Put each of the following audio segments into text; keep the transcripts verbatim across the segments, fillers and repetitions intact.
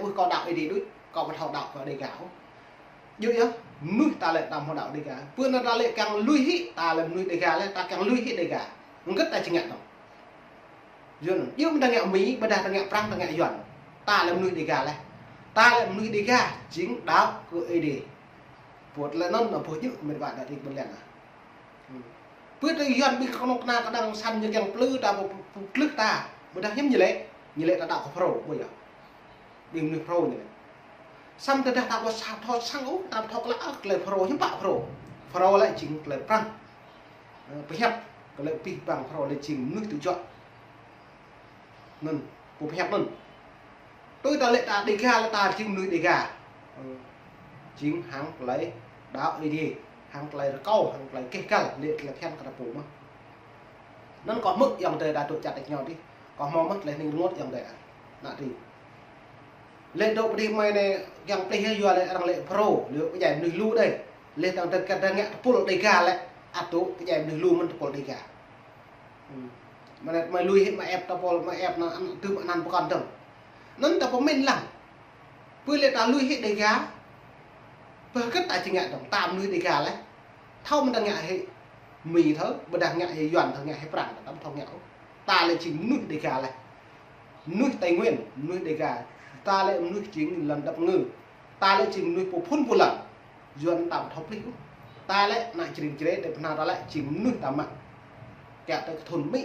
Ơ, kâo đaŏ Ơi Adai đôč, kâo ƀu thâo đaŏ kơ Dega ôh. Yua yơh, mơnuih ta lĕ ta hmâo đaŏ Dega. Pơ anŭn ta lĕ kiăng lui hĭ, ta lĕ mơnuih Dega lĕ, ta kiăng lui hĭ Dega. Hơget ta či ngă dong. Yua anŭn, yua mơ̆n ta ngă Mi, ƀôdah ta ngă Prang, ta ngă Yuan. Ta lĕ mơnuih Dega lĕ. Ta lĕ mơnuih Dega, jing đaŏ kơ Ơi Adai. Pô lĕ anŭn, anŭn pô yơh, mĕt wa đa đing ƀôn lan ah. Hmm. Pơ tơ Yuan ƀing kơnuk kơna kơdang săn ñu kiăng plư ta, pô, pô, pô plư ta. Ƀôdah hiư̆m ñu lĕ, ñu lĕ ta đaŏ kơ Phrô, ƀu yơh. Ƀing mơnuih Phrô ñu lĕ. Samơ̆ tơdah ta ƀu sa thâo sang ôh, ta thâo klă ôh, tơlơi Phrô hiư̆m pă Phrô. Phrô lĕ jing tơlơi Prang. Ơ, pơhiăp, kơ lĕ pih pang Phrô lĕ jing mơnuih tơjuă. Anŭn, pô pơhiăp anŭn. Tui ta lĕ ta Dega lĕ ta jing mơnuih Dega. Ơ, jing hăng tơlơi đaŏ Ơi Adai, hăng tơlơi rơkâo, hăng tơlơi keh găl, lĕ tơlơi phiăn kơ ta pô mơ̆n. Anŭn kâo hmư̆ ayŏng adơi ta dŏ čăt đĕč ñu dih. Kâo hmâo mơ̆n tơlơi hning rơngot ayŏng adơi ah. Ană tring. Lĕ dŏ pơ dih mơi anai kiăng plih yơh yua lĕ arăng lĕ Phrô, lĕ pơdjai mơnuih lu đơi. Lĕ tơdang ta, ta ngă tơpul Dega lĕ, ăt dŏ pơdjai mơnuih lu mơ̆n tơpul Dega. Hmm. Mơi anai mơi lui hĭ mơi ĕp tơpul, mơi ĕp anăn, anăn tơm anăn pơkŏn dơ̆ng. Anŭn ta pơmĭn lăng. Pơ lĕ ta lui hĭ Dega, pơ hơget ta či ngă dong, ta mơnuih Dega lĕ. Thâo mơ̆n ta ngă hĭ Mi thâo, ƀôdah ngă hĭ Yuan thâo, ngă hĭ Prang, ta ƀu thâo ngă ôh. Ta lĕ jing mơnuih Dega lĕ. Mơnuih Tây Nguyên, mơnuih Dega. Ta lĕ mơnuih jing lŏn dăp ngư. Ta lĕ jing mơnuih pô phŭn pô lŏn. Yuan ta ƀu thâo plih ôh. Ta lĕ ană Jring Jre, tơ pơhna ta lĕ jing mơnuih ta mă. Kiăng tơ kơ thun Mi.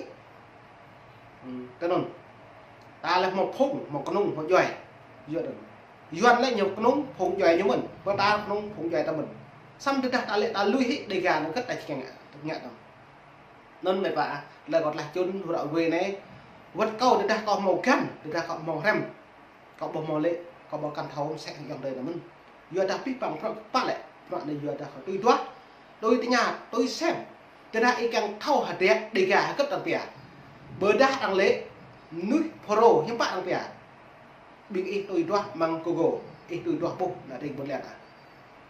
Hmm, tơ anŭn. Ta lĕ hmâo phung, hmâo kơnung, hmâo djuai. Yua anŭn. Yuan lĕ ñu kơnung, phung djuai ñu mơ̆n. Pơ ta kơnung, phung djuai ta mơ̆n. Samơ̆ tơdah ta lĕ ta lui hĭ Dega anŭn hơget ta či ngă, ngă dong. Anŭn mĕt wa ah, lĕ kâo tơlơi čun hơră wê anai. Wơ̆t kâo tơdah kâo hmâo găn, tơdah kâo hmâo hrăm. Kâo ƀu hmâo lĕ, kâo ƀu kăn thâo mơsĕ ayŏng adơi anŭn mơ̆n. Yua dah pih pang prŏ pă lĕ, prŏ anai yua dah kâo tui duah, tui tơña, tui sem. Tơdah ih kiăng thâo hơdră Dega hơget arăng pia. Ƀôdah arăng lĕ, mơnuih Phrô hiư̆m pă arăng pia. Ƀing ih tui duah mơ̆ng Google, ih tui duah ƀuh, ană tring ƀôn lan ah.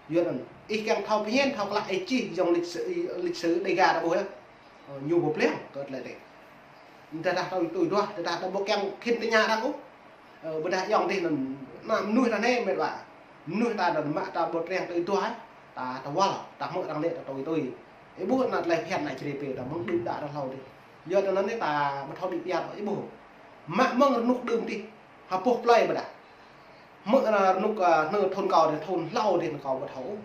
Yua anŭn, ih kiăng thâo phiăn, thâo klă ih čih, yŏng lịch sử, lịch sử Dega ta ƀuh yơh. Ơ, ñu ƀu plih kơ tơlơi dih. Tơdah tui, tui duah, tơdah ta ƀu kiăng khĭn tơña arăng ôh. Ơ, ƀôdah ayŏng dih anŭn, ană mơnuih ta anai mĕt wa. Mơnuih ta anŭn mă ta ƀu triăng tui duah, ta, ta wăl, ta hmư̆ arăng lĕ ta tui tui. Ih ƀuh ană tơlơi phiăn ană Jre pê ta mơ̆ng đưm đă ta hlâo dih. Yua anŭn anai ta ƀu thâo đĭ pơyơr, ih ƀuh. Mă mơ̆ng rơnŭk đưm dih, ha boh plơi ƀôdah. Hmư̆ ană rơnŭk, ơ, hnư thun kâo dih, thun hlâo dih kâo ƀu thâo.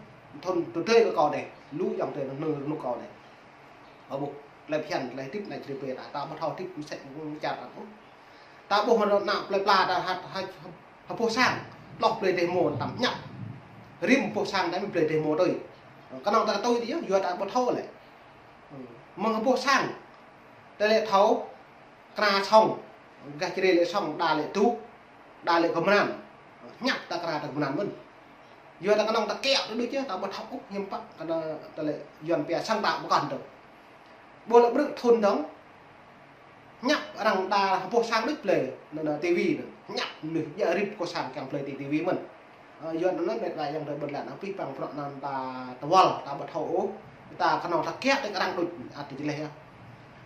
Thun tơdơi kơ kâo dih, lu ayŏng adơi hnư rơnŭk kâo dih. Ơ ƀuh, tơlơi phiăn, tơlơi hơdip ană Jre pê ta, ta ƀu thâo hơdip mơsĕ mơ̆ng čar ta ƀuh. Ta ƀuh ană plơi pla ta ha, ha, ha boh sang, tloh plơi dêh mô tăm ñăp. Rĭm boh sang ta mơ̆ng plơi dêh mô tui. Kơnơ̆ng ta tui dih yơh, yua ta ƀu thâo lĕ. Mơ̆ng ha boh sang, ta lĕ thâo, kra sŏng, gah Jre lĕ sŏng, đa lĕ dŭ, đa lĕ kơmran. Ñăp ta kra ta kơmran mơ̆n. Yua ta kơnơ̆ng ta kiăo ta đôč yơh, ta ƀu thâo ôh hiư̆m pă, kơnơ̆ng ta lĕ Yuan pia sang ta ƀu kăn dong. Ƀu lĕ brư̆ thun dong. Ñăp arăng đa ha boh sang đôč plơi, anŭn, anŭn, ti vi anŭn. Ñăp mơnuih djă rĭm boh sang kiăng plơi ti, ti vi mơ̆n. Ơ, yua anŭn mĕt wa ayŏng adơi ƀôn lan, pih pang prŏ anŭn ta tơwăl, ta ƀu thâo ôh. Ta kơnơ̆ng ta kiăo ta kơ arăng đôč, ăt tơlơi yơh.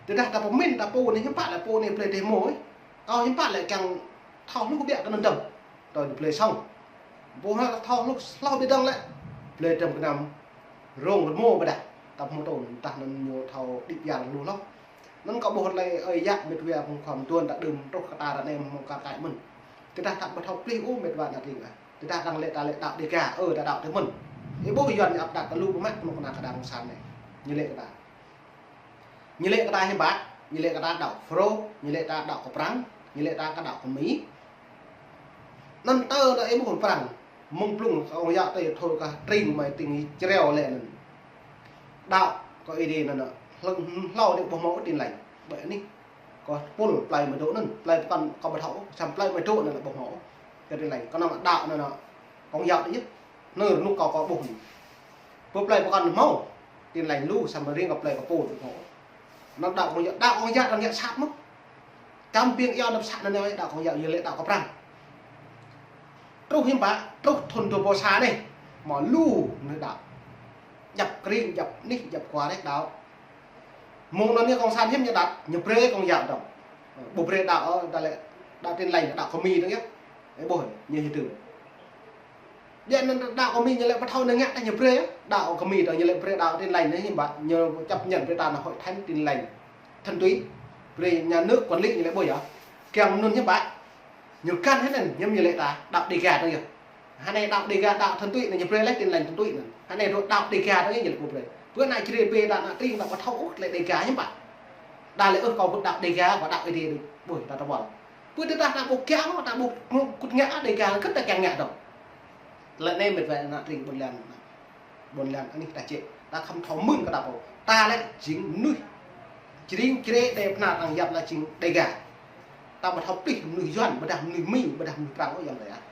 Tơdah ta pơmĭn ta pô anai hiư̆m pă lĕ pô anai plơi dêh mô ih. Kâo hiư̆m pă lĕ kiăng thâo hluh biă kơ anŭn dơ̆ng. Tui plơi sŏng. Ƀu hă thâo hluh, hluh biă dơ̆ng lĕ. Plơi dơ̆ng kơnăm rông rơmô ƀôdah. Ta pơhmutu, tah anŭn ñu thâo đĭ pơyơr lu hloh. Anŭn kâo ƀuh tơlơi ơi yă mĕt wa phung khua mơtuan ta đưm truh kơ ta ră anai mơ̆ng kar kaĭ mơ̆n. Tơdah ta ƀu thâo plih ôh mĕt wa ană tring ah. Tơdah arăng lĕ ta lĕ đaŏ Dega, ơ, ta đaŏ tui mơ̆n. Ih ƀuh Yuan ñu ăp ta kơ lu pơmă kơnuk kơna kơdang sang anai. Ñu lĕ kơ ta. Ñu lĕ kơ ta hiư̆m pă, ñu lĕ kơ ta đaŏ Phrô, ñu lĕ ta đaŏ kơ Prang, ñu lĕ ta kơ đaŏ kơ Mi. Anŭn tơ anŭn ih ƀuh Prang. Mơ̆ng blung kơ ong yă tơ thâo kơ tring mơi tring čreo lĕ anŭn. Đaŏ kơ Ơi Adai anŭn, hlâo, hlâo dih ƀu hmâo Tin Lành. Ƀơi anih. Kơ tơpul plơi mơi dŏ anŭn, plơi pơkŏn kâo ƀu thâo, samơ̆ plơi mơi dŏ anŭn lĕ ƀu hmâo. Kơ Tin Lành, kơnơ̆ng đaŏ anŭn, kông yă dih yơh. Hnư rơnŭk kâo kâo ƀuh anŭn. Pơ plơi pơkŏn hmâo, Tin Lành lu, samơ̆ riêng kơ plơi kơ pô hmâo. Anŭn đaŏ kông yă, đaŏ kông yă arăng yă sat mơ̆n. Čăm ƀing yă năp sat anŭn đaŏ kông yă, yua lĕ đaŏ kơ Prang. Truh hiư̆m pă, truh thun dua rơbâo sa anai, hmâo lu mơnuih đaŏ. Djăp kring, djăp anih, djăp kua anai đaŏ. Mơ̆ng anŭn anai kông san hiư̆m ñu đaŏ, ñu brơi kông yă dong. Ƀu brơi đaŏ, đaŏ lĕ, đaŏ Tin Lành, đaŏ kơ Mi dong yơh. Ih ƀuh, ñu hơdôm. Biă anŭn đaŏ kơ Mi ñu lĕ pơthâo anai ngă ta ñu brơi. Đaŏ kơ Mi ta ñu lĕ brơi đaŏ Tin Lành anai hiư̆m pă. Ñu chấp nhận brơi ta anŭn hội thánh Tin Lành thuần túy. Brơi nhà nước quản lý ñu lĕ ƀuh yơh. Kiăng anŭn hiư̆m pă. Ñu kăn hơnăn, hiư̆m ñu lĕ ta, đaŏ Đêga ta yơh. Hơnai đaŏ Đêga, đaŏ thuần túy anai ñu brơi lĕ Tin Lành thuần túy anŭn. Hơnai đaŏ Đêga ta yơh ñu lĕ ƀu brơi. Pơ anai črê pê ta anai tring ta pơthâo ôh lĕ Đêga hiư̆m pă. Đa lĕ ôh kâo ƀu đaŏ Đêga, kâo đaŏ Ơi Adai đôč. Ƀuh, ta ta ƀuh. Pơ tơdah ta ƀu kiăng, ta ƀu kŭt ngă Đêga, kơ ta kiăng ngă dŏ. Lĕ anai mĕt wa ană tring ƀôn lan. Ƀôn lan anih ta čĕ. Ta khŏm thâo mơ̆n kơ ta pô. Ta lĕ jing mơnuih. Jring črê đe pơnar arăng yap lĕ jing Đêga. Ta ƀu thâo plih mơnuih Yuan, ƀôdah mơnuih Mi, ƀôdah mơnuih Prăng ôh ayŏng adơi ah.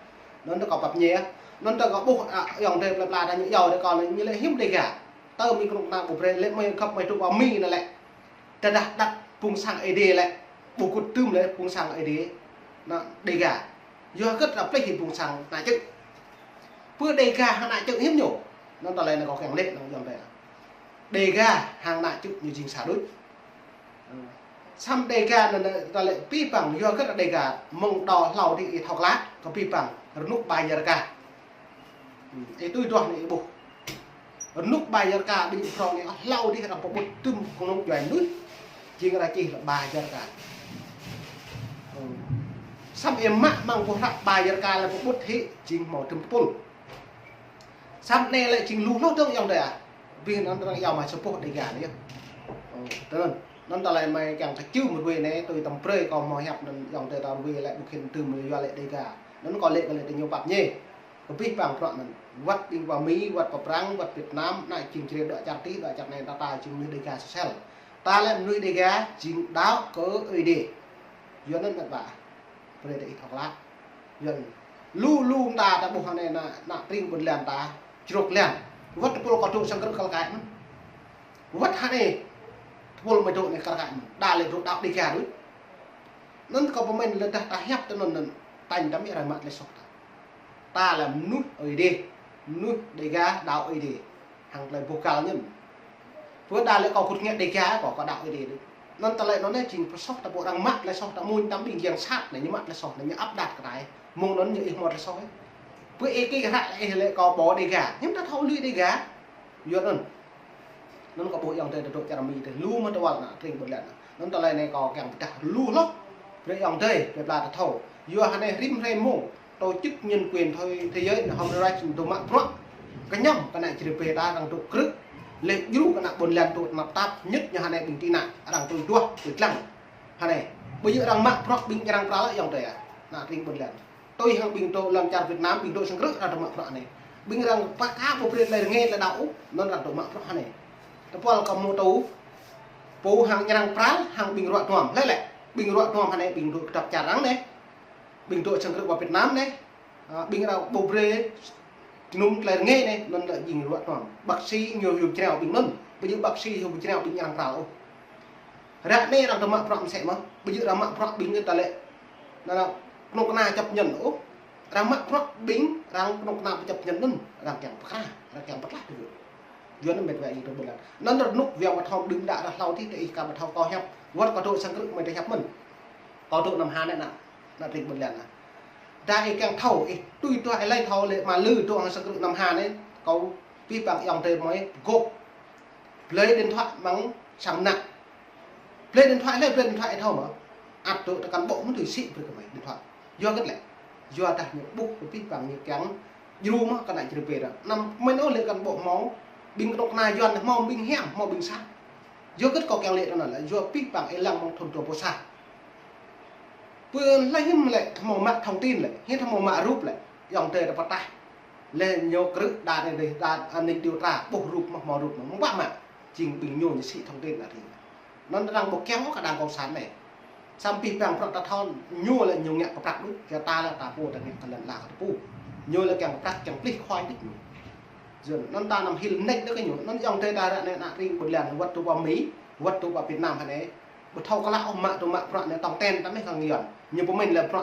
Anŭn ta kâo pap ñe ah. Anŭn ta kâo ƀuh, ah, ayŏng adơi plơi pla ta ñu yâo ta kâo ñu lĕ hiư̆m Đêga. Tơ Mi kơnuk kơna ƀu brơi lĕ mơi khăp mơi tŭ ƀă Mi anŭn lĕ. Tơdah đăt phung sang Ơi Adai lĕ, ƀu kŭt tŭm lĕ phung sang Ơi Adai. Anŭn Đêga. Yua hơget ta plih hĭ phung sang ană čư̆. Pơ Đêga hăng ană čư̆ hiư̆m ñu. Anŭn tơlơi anai kâo kiăng lĕ anŭn ayŏng adơi. Đêga hăng ană čư̆ ñu jing sa đôč. Samơ̆ Đêga anŭn tơlơi pih păng yua hơget Đêga mơ̆ng đaŏ hlâo adih ih thâo klă kơ pih păng rơnŭk ƀai Yêrka. Ih tui duah anai ih ƀuh. Rơnŭk ƀai Yêrka ƀing prong anai hlâo adih arăng pơƀut tŭm kơnuk djuai mơnuih. Jing arăng čih lĕ ƀai Yêrka. Samơ̆ ih mă amăng boh hră ƀai Yêrka lĕ pơƀut hĭ jing hmâo tŭm tơpul. Samơ̆ anai lĕ jing lu hloh dơ̆ng ayŏng adơi ah. Ƀing anŭn arăng yua mă sa boh Đêga anai yơh. Tui anŭn. Anŭn tơlơi mơi kiăng kơ čư̆ mơ̆n wơ̆t anai tui tăm brơi kâo hmâo hiăp anŭn ayŏng adơi ta wơ̆t lĕ ƀu khĭn tŭm mơ̆n yua lĕ Đêga. Anŭn kâo lĕ kơ lĕ ta ñu pap ñe. Kơ pih păng prŏ anŭn. Wăt ƀing pơ Mi, wăt pơ Prăng, wăt Việt Nam, anai jing črê đaŏ čar adih, đaŏ čar anai ta ta jing mơnuih Đêga sơsel. Ta lĕ mơnuih Đêga jing đaŏ kơ Ơi Adai. Yua anŭn mĕt wa. Brơi ta ih thâo klă. Yua anŭn. Lu lu ta ta ƀuh hơnai ană, ană tring ƀôn lan ta. Črôk lan. Wăt tơpul kâo dŏ sang krư̆ kar kaĭ mơ̆n. Wăt hơnai. Tơpul mơi dŏ anai kar kaĭ mơ̆n. Đa lĕ dŏ đaŏ Đêga đôč. Anŭn kâo pơmĭn lĕ tơdah ta hiăp tui anŭn anŭn. Tañ ta mĭ arăng mă tơlơi soh ta. Ta lĕ mơnuih Ơi Adai, mơnuih Đêga đaŏ Ơi Adai. Hăng tơlơi boh kal ñu. Pơ đa lĕ kâo kŭt ngă Đêga kâo, kâo đaŏ Ơi Adai đôč. Anŭn tơlơi anŭn anai jing pơsoh ta pô arăng mă tơlơi soh ta mơ̆n tam ƀing yang sat anai ñu mă tơlơi soh anai ñu ăp đat kơ ta. Mơ̆ng anŭn ñu ih hmâo tơlơi soh. Pơ ih kĭ hră lĕ ih lĕ kâo ƀu Đêga. Hiư̆m ta thâo lui Đêga. Yua anŭn. Anŭn kâo ƀuh ayŏng adơi ta dŏ čar Mi adih. Lu mă tơwăl ană tring ƀôn lan. Anŭn tơlơi anai kâo kiăng pơdah lu hloh. Brơi ayŏng adơi, brơi pla ta thâo. Yua hơnai rĭm hrơi mông. Tổ chức nhân quyền thế, thế giới anai Human Rights anai dŏ mă bruă. Kơñăm kơ ană črê pê ta arăng dŏ krư̆. Lĕ djru kơ ană ƀôn lan dŏ tơnap tap, nhất ñu hơnai ƀing tị nạn, arăng tui duah, tui dlăng. Hơnai, ƀu djơ̆ arăng mă bruă ƀing arăng pral ayŏng adơi ah. Ană tring ƀôn lan. Tui hăng ƀing dŏ lăm čar Việt Nam, ƀing dŏ sang krư̆ arăng dŏ mă bruă anai. Ƀing arăng pơkă ƀu brơi tơlơi rơngai tơlơi đaŏ ôh, anŭn arăng dŏ mă bruă anai. Tơpul kâo hmâo tŭ, pô hăng ñu arăng pral, hăng ƀing ruă duăm. Lĕ lĕ, ƀing ruă duăm hơnai, ƀing dŏ kơdŏp čar arăng anai. Ƀing dŏ sang krư̆ ƀơi Việt Nam anai. Ă, ƀing arăng ƀu brơi, jơnum tơlơi rơngai anai, anŭn lĕ jing ruă duăm. Bác sĩ ñu hyu jrao ƀing anŭn, ƀu djơ̆ bác sĩ hyu jrao ƀing arăng pral ôh. Ră anai arăng dŏ mă bruă mơsĕ mơ̆n, ƀu djơ̆ arăng mă bruă ƀing ta lĕ. Anŭn, kơnuk kơna chấp nhận ôh. Arăng mă bruă ƀing, arăng kơnuk kơna chấp nhận anŭn, arăng kiăng pơkra, arăng kiăng pơtlaih tơgŭ. Yua anŭn mĕt wa ayŏng adơi ƀôn lan. Anŭn rơnŭk wơ̆t mơ̆ thâo đưm đă ră hlâo adih ta ih kơ ƀu thâo kâo hiăp. Wơ̆t kâo dŏ sang krư̆ mơi ta hiăp mơ̆n. Kâo dŏ Nam Hà anai ană, ană tring ƀôn lan anai. Đa ih kiăng thâo, ih tui duah ih lăi thâo lĕ mă lư dŏ hăng sang krư̆ Nam Hà anai, kâo pih păng ayŏng adơi mơi gŏ. Blơi điện thoại mơ̆ng sang ană. Blơi điện thoại lĕ, blơi điện thoại ih thâo mơ̆. Ăt dŏ ta cán bộ mơ̆n tui sĭ brơi kơ mơi điện thoại. Yua hơget lĕ. Yua dah ñu ƀuh kơ pih păng ñu kiăng djru mơ̆ kơ ană črê pê ta. Anăm mơ̆n ôh lĕ cán bộ hmâo. Ƀing kơnuk kơna Yuan hmâo ƀing hiam, hmâo ƀing sat. Yua hơget kâo kiăng lĕ tơlơi anŭn lĕ, yua pih păng ih lăng mơ̆ng thun dua pluh sa. Pơ lĕ hiư̆m lĕ, hmâo mă thông tin lĕ, hiư̆m hmâo mă rup lĕ, ayŏng adơi ta pơtah. Lĕ ñu krư̆ đa anai đa an ninh điều tra, ƀuh rup mơ̆, hmâo rup mơ̆, mơ̆ng pă mă, jing ƀing ñu ñu sĭ thông tin anai. Anŭn arăng ƀu kiăng ôh kơ đảng cộng sản anai. Samơ̆ pih păng bruă ta thâo, ñu lĕ ñu ngă kơ prăk đôč, kơ ta lĕ ta pô ta ngă kơ lŏn ala kơ ta pô. Ñu lĕ kiăng kơ prăk, kiăng plih khua đôč ñu. Yua anŭn ta anăm hil mơneč đôč kơ ñu, anŭn ayŏng adơi ta ră anai ană tring ƀôn lan, wơ̆t dŏ pơ Mi, wơ̆t dŏ pơ Việt Nam hơnai. Ƀu thâo klă ôh mă dŏ mă bruă anai tong ten ta mơ̆ hăng Yuan. Ñu pơmĭn lĕ bruă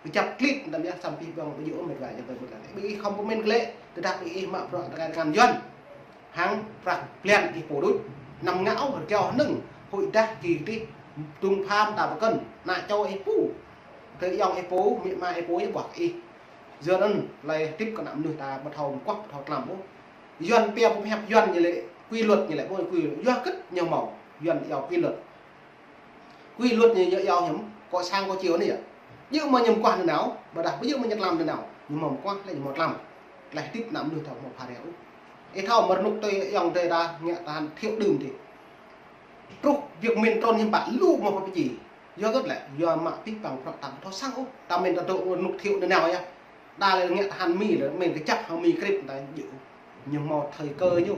kơjăp klĭt ta mơ̆ samơ̆ pih păng ƀu djơ̆ ôh mĕt wa ayŏng adơi ƀôn lan. Ƀing ih khŏm pơmĭn glaĭ, tơdah ƀing ih mă bruă tơkai tơngan Yuan. Hăng prăk blan ih pô đôč. Anăm ngă ôh rơgao hơnơ̆ng, huĭ dah kơ tih dŭng pham ta pơkŏn, ană čô ih pô. Tơ ayŏng ih pô, amĭ ama ih pô, ih ƀuh ih. Yua anŭn, tơlơi hơdip kơ ană mơnuih ta ƀu thâo mơguah, ƀu thâo tlam ôh. Yuan pia ƀu pơhiăp Yuan ñu lĕ quy luật, ñu lĕ ƀu quy luật. Yua hơget ñu hmâo Yuan iâu quy luật. Quy luật ñu, ñu iâu hiư̆m, kơ sang kơ chiu anai yơh. Djơ̆ mơ̆ ñu mơguah nanao, ƀôdah ƀu djơ̆ mơ̆ ñu tlam nanao. Ñu hmâo mơguah lĕ ñu hmâo tlam. Tơlơi hơdip ană mơnuih thâo hmâo phara ôh. Ih thâo mơ̆ rơnŭk tui ayŏng adơi ta ngă tahan thiu đưm dih. Truh Việt Minh trŭn hiư̆m pă lu mơ̆ pơpơči. Yua hơget lĕ, yua mă abih bang bruă ta ƀu thâo săng ôh. Ta mĭn ta dŏ rơnŭk thiu nanao yơh. Đa lĕ ngă tahan Mi lĕ, mĭn kơjăp hăng Mi krip ta djơ̆. Ñu hmâo thời cơ ñu.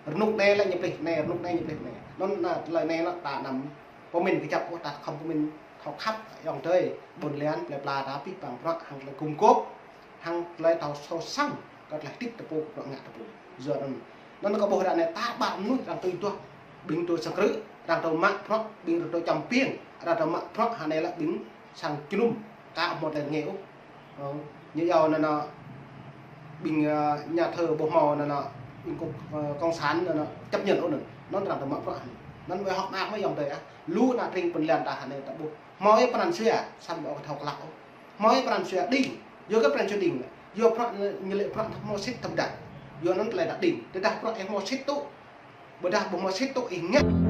Rơnŭk anai lĕ ñu plih anai, rơnŭk anai ñu plih anai. Anŭn, anŭn tơlơi anai lĕ ta anăm pơmĭn kơjăp ôh, ta khŏm pơmĭn thâo khăp ayŏng adơi. Ƀôn lan plơi pla ta abih bang bruă hăng tơlơi gum gôp, hăng tơlơi thâo sâu săng kơ tơlơi hơdip ta pô, bruă ngă ta pô. Yua anŭn, anŭn kâo ƀuh ră anai ta ƀă mơnuih arăng tui duah, ƀing tui sang krư̆, arăng tui mă bruă, ƀing tui čăm piêng, arăng tui mă bruă hơnai lĕ ƀing sang jơnum, ka hmâo tơlơi rơngai ôh. Ơ, ñu iâu anŭn, anŭn, ƀing, ơ, nhà thờ ƀu hmâo anŭn, anŭn, ƀing cộng, ơ, cộng sản anŭn, anŭn, chấp nhận ôh anŭn, anŭn arăng tui mă bruă hơnai. Anŭn wơ̆t hŏk mơak mơ̆ ayŏng adơi ah, lu ană tring ƀôn lan ta hơnai ta ƀuh. Hmâo ih pran jua, samơ̆ ƀu thâo klă ôh. Hmâo ih pran jua đing. Yua hơget pran jua đing lĕ? Yua bruă ñu lĕ bruă hmâo sĭt tơm đah. Yua anŭn tơlơi ta đing. Tơdah bruă ih hmâo sĭt tŭ. Ƀôdah ƀu hmâo sĭt tŭ ih ngă.